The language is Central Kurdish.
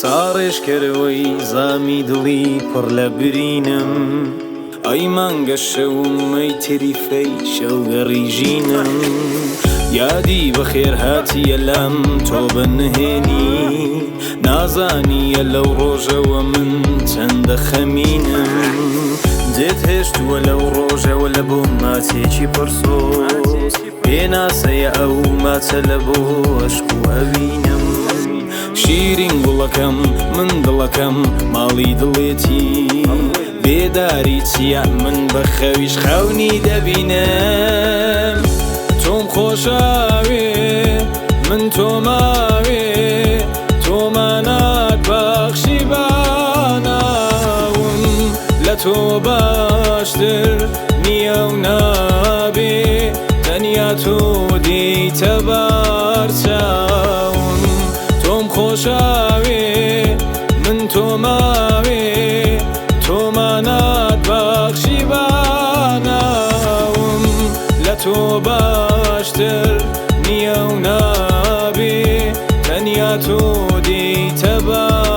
ساڕێژکەرەوەی زامی دڵی پڕ لە برینم، ئەی مانگە شەوم ئەی تریفەی شەوگەڕی ژینم، یادی بەخێر هاتیە لام تۆ بە نهێنی، نازانیە لەو ڕۆژەوە من چەندە خەمینم. جێت هێشتووە لەو ڕۆژەوە لە بۆ ماچێکی پڕ سۆز، پێناسەیە ئەو ماچە لە بۆ ئەشق و ئەوینم. شیرین گوڵەکەم من دڵەکەم ماڵی دڵێتی، بێداری چییە من بە خەویش خەونی دەبینم. تۆم خۆشاوێ من تۆماوێ، تۆمانات بەخشی باناوم، لە تۆ باشتر نییە و نابێ، تەنیا تۆ دێیتە بەرچاوم. تۆم خۆشاوێ من تۆماوێ، تۆمانات بەخشی باناوم، لە تۆ باشتر نییە و نابێ، تەنیا تۆ دێیتە بەرچاوم.